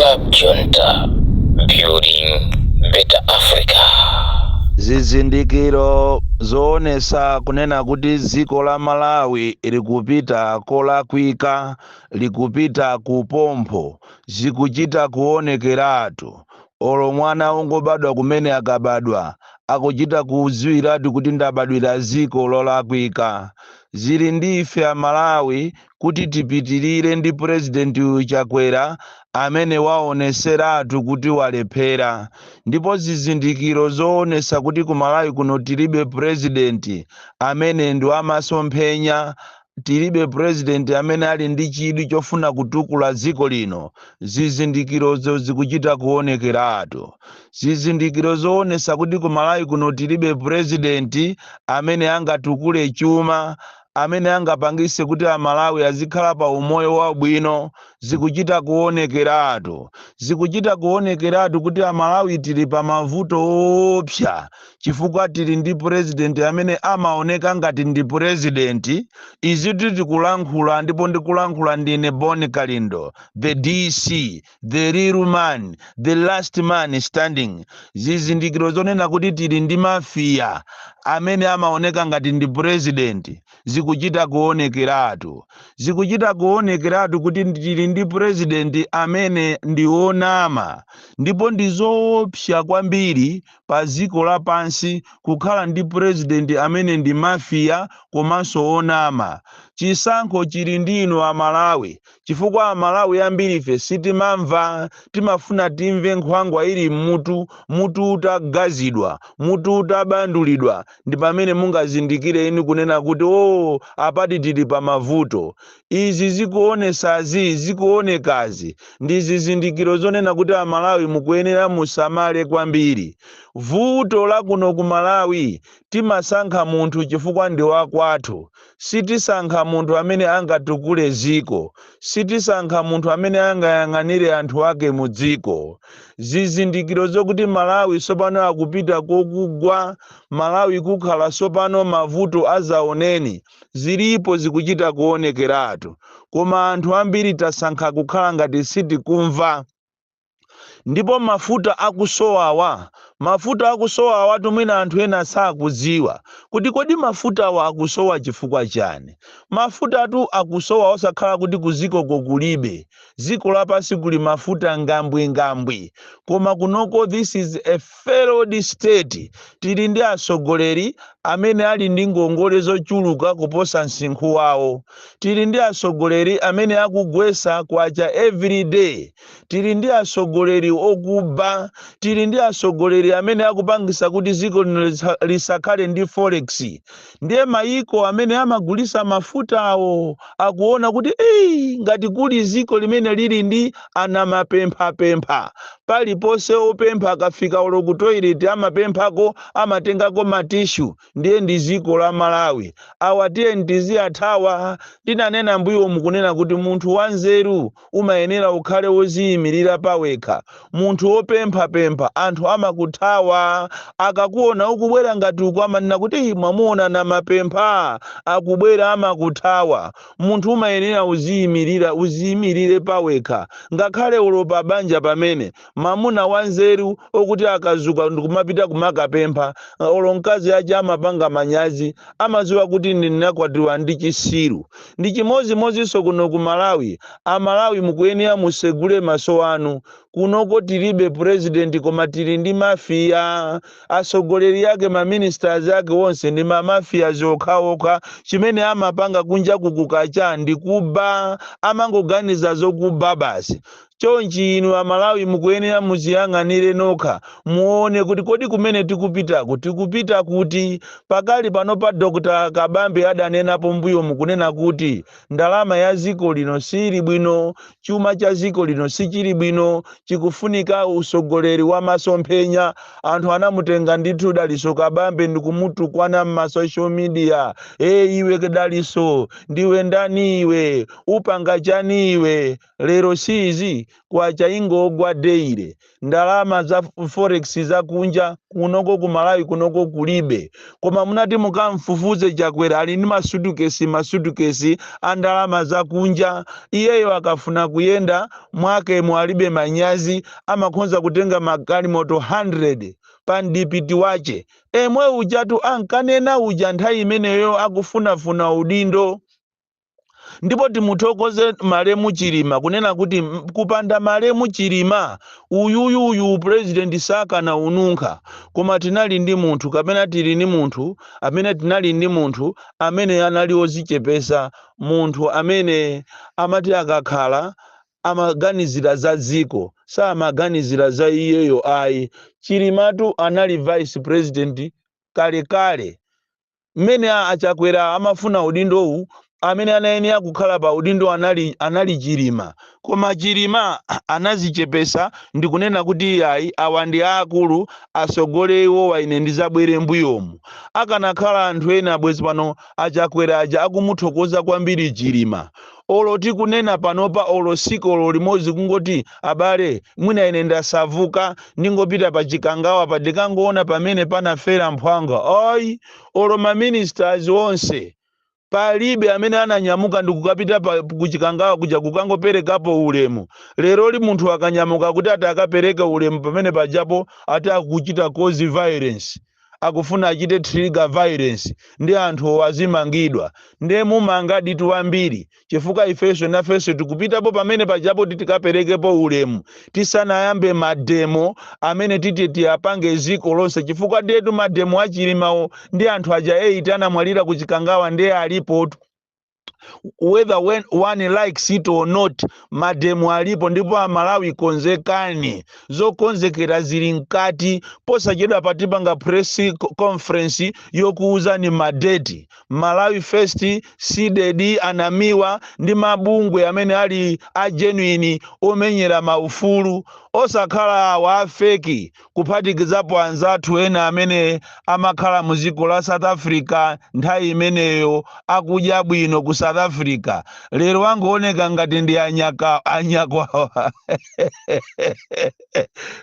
Club Junta, building better Africa. Zizindikiro zoonesa kunena kuti dziko la Malawi likupita kolakwika, likupita kupompho, zikuchita kuonekeratu. Olo mwana wongobadwa kumene, akabadwa akuchita kudziwiratu kuti ndabadwira dziko lolakwika. Zili ndi ife Amalawi kuti tipitirire ndi Purezidenti Chakwera amene waoneseratu kuti walephera. Ndipo zizindikiro zoonesa kuti ku Malawi kuno tilibe purezidenti amene ndi wamasomphenya, tilibe purezidenti amene ali ndi chidwi chofuna kutukula dziko lino, zizindikirozo zikuchita kuonekeratu. Zizindikiro zoonesa kuti ku Malawi kuno tilibe purezidenti amene angatukule chuma, amene angapangise kuti Amalawi azikhala pa umoyo wabwino, zikuchita kuonekeratu. Zikuchita kuonekeratu kuti Amalawi tili pa mavuto owopsa, chifukwa tili ndi purezidenti amene amaoneka ngati ndi purezidenti. Izi tikulankhula, ndipo ndikulankhula ndine Bon Kalindo, the DC, the real man, the last man standing. Zizindikiro zonena kuti tili ndi mafia amene amaoneka ngati ndi purezidenti zikuchita kuonekeratu. Zikuchita kuonekeratu kuti tili ndi purezidenti amene ndi wonama. Ndipo ndi zoopsa kwambiri pa dziko lapansi kukhala ndi purezidenti amene ndi mafia komanso onama. Chisankho chili ndi inu Amalawi, chifukwa Amalawi ambiri ife sitimamva. Timafuna timve nkhwangwa ili mmutu, mutu utagazidwa, mutu utabandulidwa, ndi pamene mungazindikire inu kunena kuti, "O, apati tili pa mavuto." Izi zikuonesazi, zikuonekazi ndi zizindikiro zonena kuti Amalawi mukuyenera musamale kwambiri. Vuto la kuno ku Malawi, timasankha munthu chifukwa ndi wakwathu. Sitisankha munthu amene angatukule ziko, sitisankha munthu amene angayang'anire anthu ake mu dziko. Zizindikiro zokuti Malawi sopano akupita kokugwa, Malawi kukhala sopano mavuto azaoneni, zilipo, zikuchita kuonekeratu, koma anthu ambiri tasankha kukhala ngati sitikumva. Ndipo mafuta akusowawa, mafuta akusowawa, tumwina anthu ena sakudziwa kuti kodi mafutawa akusowa chifukwa chani. Mafutatu akusowa osakhala kuti kuzikoko kulibe. Dziko lapansi kuli mafuta ngambwingambwi, koma kunoko this is a failed state. Tili ndi atsogoleri amene ali ndi ngongole zochuluka kuposa msinkhu wawo. Tili ndi atsogoleri amene akugwesa kwacha every day. Tili ndi atsogoleri okuba. Tili ndi atsogoleri amene akupangisa kuti dziko lino lisakhale ndi forex. Ndiye mayiko amene amagulisa mafutawo akuona kuti, "Ei, ngati kuli dziko limene lili ndi anamapemphapempha paliponse, opempha akafika ulo ku toilet amapemphako, amatengako ma tissue, ndiye ndi dziko la Malawi. Awa tiye ndiziyathawa." Tinanena mbuyo mukunena kuti munthu wanzeru umayenera ukhale woziyimirira pawekha. Munthu wopemphapempha, anthu amakuthawa akakuona ukubwera. Ngati uku amanena kuti, "Ii, mwamuona namapempha akubwera," amakuthawa. Munthu umayenera uziyimirira, uziyimirire pawekha, ngakhale ulo pa banja. Pamene mamuna wanzeru okuti akazuka ndikumapita kumakapempha, olo mkazi aja amapanga manyazi, amadziwa kuti ndinakwatiwa ndi chisiru. Ndi chimodzimodzinso kuno ku Malawi. Amalawi mukuyenera musegule maso anu. Kunoko tilibe president, koma tili ndi mafia. Atsogoleri ake, ma ministers ake onse ndi ma mafias okhaokha. Chimene amapanga kunja kukukacha ndi kuba, amangoganiza zokuba basi. Chonchi inu Amalawi mukuyenera muziyang'anire nokha, muone kuti kodi kumene tikupitako tikupita kuti. Pakali pano pa Dr Kabambe adanenapo mbuyo mukunena kuti ndalama ya dziko lino sili bwino, chuma cha dziko lino sichili bwino, chikufunika usogoleri wa masomphenya. Anthu anamutenga ndithu Daliso Kabambe ndikumutukwana m'ma social media: "E, iwe Daliso, ndiwe ndani iwe? Upanga chani iwe?" Lero sizi. Kwacha ingogwa daily, ndalama za forex zakunja kunoko ku Malawi kunoko kulibe. Koma munati mukamfufuze Chakwera, ali ndi masutukesi masutukesi a ndalama zakunja. Iyeyo akafuna kuyenda mwakemo alibe manyazi, amakhonza kutenga magalimoto 100 pa mdipiti wache. Emwe ujatu ankanena uja nthawi imeneyo akufunafuna udindo. Ndipo timuthokoze malemu Chilima kunena kuti kupanda malemu Chilima, uyuyuyu president sakana ununkha. Koma tinali ndi munthu, kapena tili ndi munthu amene, tinali ndi munthu amene anali ozichepesa, munthu amene amati akakhala amaganizira za dziko, samaganizira za iyeyo ayi. Chilimatu anali vice president kalekale. Mmene aChakwera amafuna udindowu, amene anayenera kukhala pa udindo anali Chilima. Koma Chilima anazichepesa ndikunena kuti ayi, awa ndi akulu, asogole iwowa, ine ndizabwere mbuyomu. Akanakhala anthu ena, bwezi pano aChakwera aja akumuthokoza kwambiri Chilima. Olo tikunena panopa, olo sikolo limodzi kungoti abale, mwina ine ndasavuka, ndingopita pa Chikangawa pa, ndikangoona pamene panafera mphwanga, ayi. Olo maministers onse palibe amene ananyamuka ndikukapita kuChikangawa kuja kukangoperekapo ulemu. Leroli munthu akanyamuka kuti ati akapereke ulemu pamene pajapo, ati akuchita cause violence, akufuna achite trigger violence, ndi anthu azimangidwa. Ndiye mumanga ditu wambiri, chifukwa ifenso nafenso tikupitapo pamene pajapo kuti tikaperekepo ulemu tisanayambe mademo amene titi tiyapange ziko lonse, chifukwa ndetu mademo aChilimawo ndi anthu aja 8 anamwalira kuChikangawa ndiye alipotu. Whether when one likes it or not, mademo alipo. Ndipo Amalawi, konzekani, zokonzekera zili mkati. Posachedwa patipanga press conference yokuuzani madeti. Malawi First, CDEDI, anamiwa ndi mabungwe amene ali a genuine omenyera maufulu, osakhala awa a fake, kuphatikizapo anzathu ena amene amakhala mu dziko la South Africa nthawi imeneyo, akudya bwino ku South Africa, lero angooneka ngati ndi anyaka anyakwawa.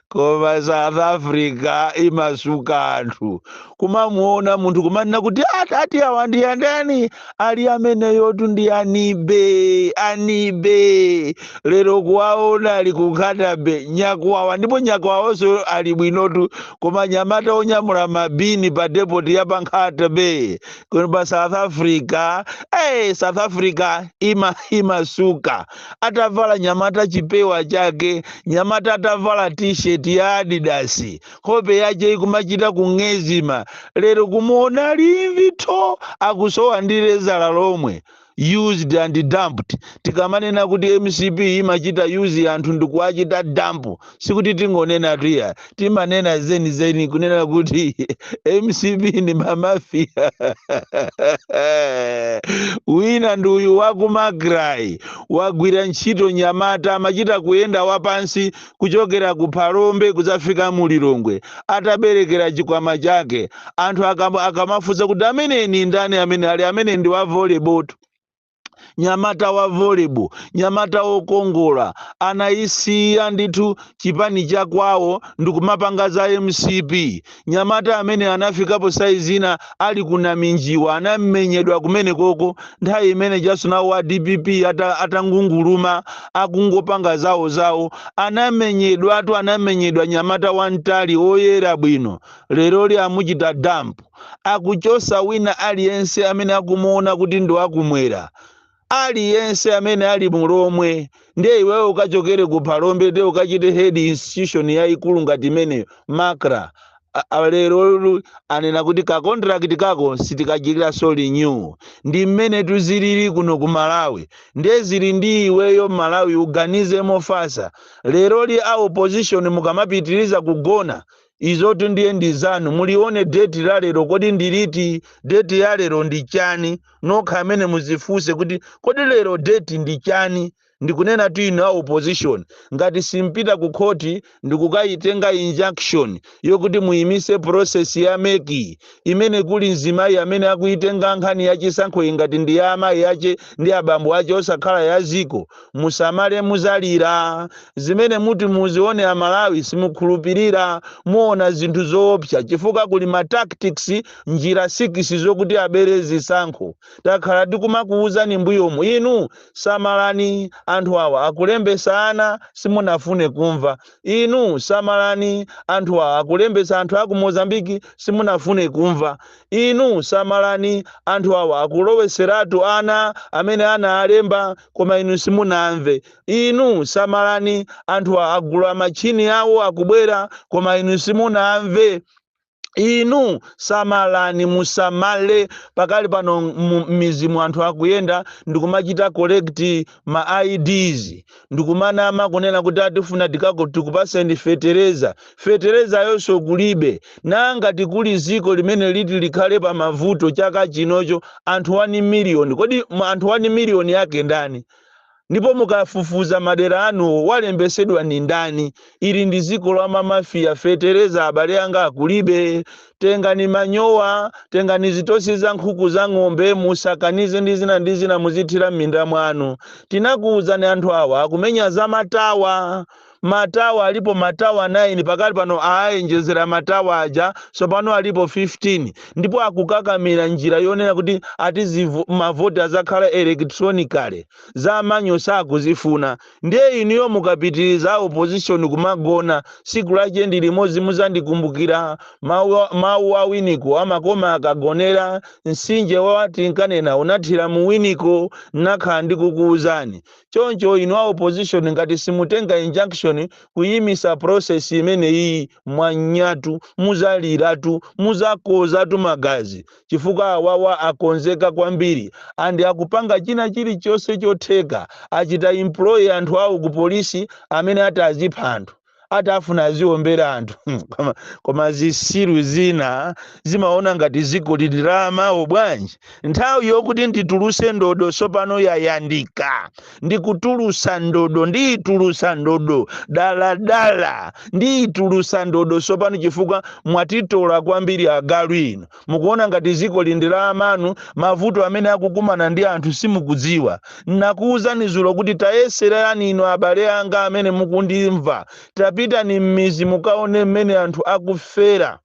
Koma South Africa imasuka anthu, kumamuona munthu kumanena kuti ati awa ndi andani ali ameneyotu ndi anibe anibe. Lero kuwaona ali kukhatabe nyakwawa, ndipo nyakwawonso ali bwinotu, koma nyamata onyamula mabini pa depot ya pankhata Bay kuno pa South Africa. Hey, South Africa imasuka. Atavala nyamata chipewa chake, nyamata atavala T-shirt ya Adidas, nkhope yache ikumachita kung'ezima, lero kumuona limvitho, akusowa ndi lezala lomwe, used and dumped. Tikamanena kuti MCP imachita use anthu ndikuachita dump, sikuti tingonena tuya, timanena zenizeni kunena kuti MCP ni mamafia. Wina ndi uyu wakuMACRA, wagwira ntchito nyamata, amachita kuyenda wapansi kuchokera ku Phalombe kudzafika muLilongwe ataberekera chikwama chake. Anthu akamafunsa kuti amene ni ndani amene ali amene ndi wa volleyball, nyamata wa volleyball, nyamata wokongola, anayisiya ndithu chipani chakwawo ndikumapanga za MCP. Nyamata amene anafikapo saizi ina ali kunaminjiwa, anamenyedwa kumene koko nthawi imene jasunawo wa DPP atangunguluma akungopanga zawo zawo, anamenyedwatu, anamenyedwa. Nyamata wamtali oyera bwino, leroli amuchita dump. Akuchosa wina aliyense amene akumuona kuti ndi wakumwera, aliyense amene ali mulomwe. Ndiye iwewe ukachokere ku Phalombe, ndiye ukachite head institution yayikulu ngati imeneyo MACRA. Lero anena kuti ka contract kako sitikachitira renew. Ndi mmene tuzilili kuno ku Malawi. Ndiye zili ndi iweyo Malawi, uganize mofasa. Leroli a opposition mukamapitiriza kugona, izotu ndiye ndi zanu. Mulione date la lero, kodi ndiliti? Date ya lero ndi chani? Nokha amene muzifunse kuti kodi lero date ndi chani? Ndikunena tu inu a opposition, ngati simpita ku khoti ndikukayitenga injunction yokuti muyimise process ya MEC imene kuli mzimayi amene akuitenga nkhani ya chisankho ingati ndi ya amayi ache ndi abambo ache, osakhala ya ziko, musamale, muzalira. Zimene muti muzione Amalawi simukhulupirira. Muona zinthu zoopsa chifukwa kuli ma tactics, njira 6 zokuti abere zisankho. Takhala tikumakuwuzani mbuyomu, inu samalani, anthu awa akulembesa ana, simunafune kumva. Inu samalani, anthu awa akulembesa anthu aku Mozambiki, simunafune kumva. Inu samalani, anthu awa akuloweseratu ana amene ana alemba, koma inu simunamve. Inu samalani, anthu awa agula machini awo akubwera, koma inu simunamve. Inu samalani, musamale. Pakali pano m'mizimu anthu akuyenda ndikumachita collect ma IDs, ndikumanama kunena kuti atifuna tikako tikupaseni fetereza. Fetereza yonso kulibe. Nanga tikuli ziko limene liti likhale pa mavuto chaka chinocho anthu 1 million. Kodi anthu 1 million yake ndani? Ndipo mukafufuza madera anuwo, walembesedwa ni ndani? Ili ndi ziko la mamafiya. Fetereza, abale anga, akulibe. Tengani manyowa, tengani zitosi za nkhuku, za ng'ombe, musakanize ndi zina ndi zina, muzithira m'minda mwanu. Tinakuwuzani, anthu awa akumenya za matawa. Matawa alipo matawa 9 pakali pano, ayenjezera matawa aja, tsopano alipo 15. Ndipo akukakamira njira yonena kuti ati mavoti azakhala electronically. Za manual sakuzifuna. Ndiye inuyo mukapitiriza opposition kumagona, siku lache ndi limodzi muzandikumbukira. Mawu a Winiko amakoma akagonera msinje wati nkanena unathira mu Winiko. Nakhala ndikukuwuzani choncho, inu a opposition, ngati simutenga injunction kuyimisa process imeneyi, mwanyatu muzaliratu, muzakozatu magazi, chifukwa awawa akonzeka kwambiri and akupanga china chilichonse chotheka. Achita employ anthu awo ku polisi amene ati azipha anthu, ati afuna aziombera anthu. Koma zisilu zina zimaona ngati ziko lili la amawo bwanji? Nthawi yokuti ndituluse ndodo sopano yayandika. Ndikutulusa ndodo, ndiyitulusa ndodo daladala, ndiyitulusa ndodo sopano, chifukwa mwatitola kwambiri agalu inu. Mukuona ngati ziko lindi la amanu. Mavuto amene akukumana ndi anthu simukudziwa. Nakuwuzani zulo kuti tayeserani inu abale anga amene mukundimva, tapitani m'mizi mukaone mmene anthu akufera.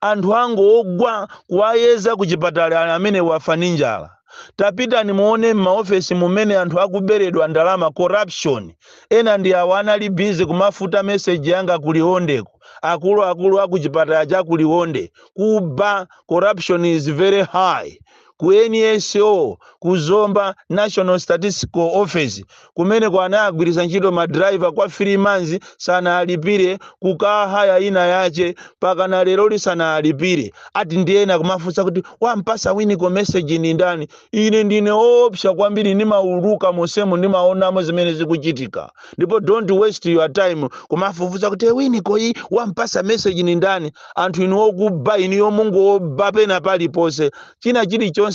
Anthu angogwa, kuwayeza ku chipatala, amene wafa ndi njala. Tapitani muone m'maofesi mumene anthu akuberedwa ndalama, corruption. Ena ndi awo anali busy kumafuta message yanga kuliwondeko, akuluakulu akuchipatala cha kuliwonde, kuba. Corruption is very high ku NSO, kuzomba National Statistical Office, kumene kwanagwiritsa ntchito madriver kwa 3 months sanalipire, kukahaya ina yache pakana lero lisanalipire. Ati ndiyena kumafunsa kuti wampasa Winiko message ni ndani? Ine ndine oopsa kwambiri, ndimauluka mosemo, ndimaonamo zimene zikuchitika. Ndipo don't waste your time kumafufuza kuti Winiko iyi wampasa message ni ndani. Anthu inu okuba, inu yomungoba pena paliponse, china chilichonse,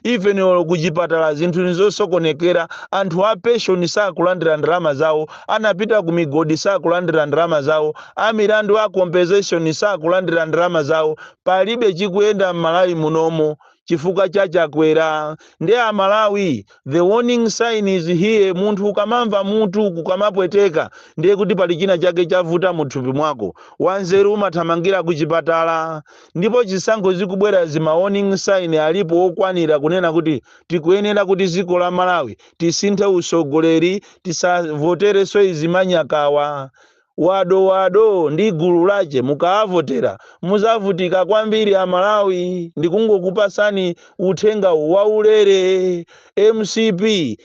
even olo kuchipatala zinthu nizosokonekera. Anthu a pension sakulandira ndalama zawo, anapita ku migodi sakulandira ndalama zawo, amilandu a compensation sakulandira ndalama zawo. Palibe chikuyenda m'Malawi munomo chifukwa cha Chakwera ndi Amalawi. The warning sign is here. Munthu ukamamva mutu kukamapweteka, ndiye kuti pali china chake chavuta muthupi mwako. Wanzeru umathamangira ku chipatala. Ndipo chisankho zikubwera, zima warning sign alipo okwanira kunena kuti tikuyenera kuti dziko la Malawi tisinthe usogoleri, tisavoterenso izi manyakawa wado wado ndi gulu lache. Mukaavotera muzavutika kwambiri Amalawi. Ndikungokupasani uthenga waulere. MCP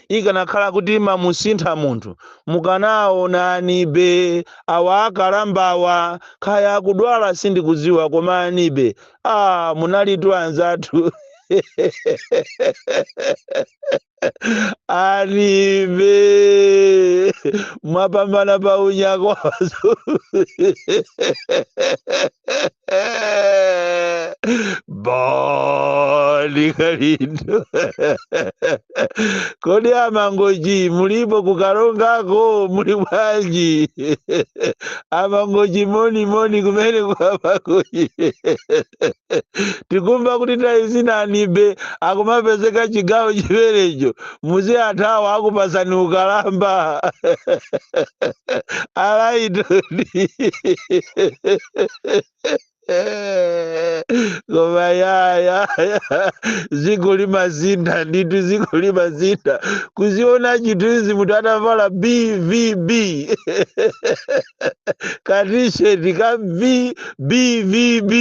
ikanakhala kuti mamusintha munthu, mukanaonani be awa akalambawa, khaya akudwala sindikudziwa, koma anibe munalitu anzathu alibe mwapambana pa unyako. Bon Kalindo, kodi amangoji mulipo kukalongako? Muli bwanji amangoji? Moni moni kumene kwa amangoji. Tikumva kuti taizinanibe akumapezeka chigawo chimenecho, muzi anthu awo akupasani ukalamba alaitoni. Koma ya, ziko limasintha ndithu, ziko limasintha. Kuziona chithunzi munthu atavala BVB, katisheti ka V BVB,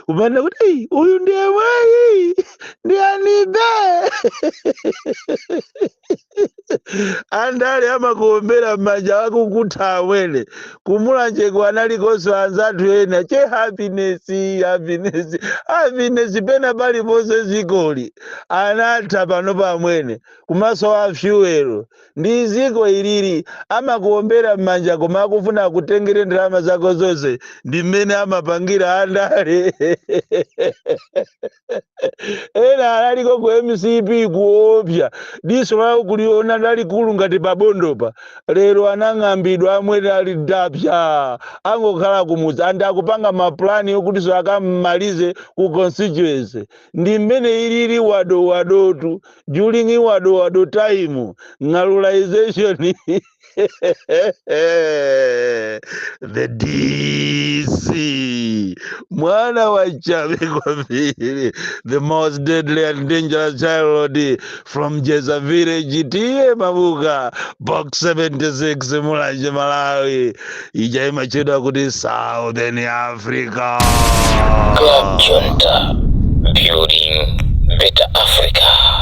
kumene kuti, "Ei, uyu ndiye mwayi ndi anibe." Andale amakuombera m'manja akukutha amwene. Kumulanjeko analikonso anzathu ena che Happiness, Happiness, Happiness, pena paliponse zikoli anatha pano pamwene kumaso a fuel. Ndi ziko ilili, amakuombera m'manja koma akufuna akutengere ndalama zako zonse. Ndi mmene amapangira andale. Ena analiko ku MCP kuopsa, diso lawo kuliona lalikulu ngati pabondopa. Lero anang'ambidwa amwene, ali dapsa, angokhala kumudzi andi akupanga maplani okuti so akammalize ku constituency. Ndi mmene ilili wado wadotu during wado wado time ng'alulization. The DC, mwana wa chabe kwambiri, the most deadly and dangerous child from Jeza village, T/A Mabuka, Box 76, Mulanje, Malawi. Ija imachedwa kuti Southern Africa. Club Junta, building better Africa.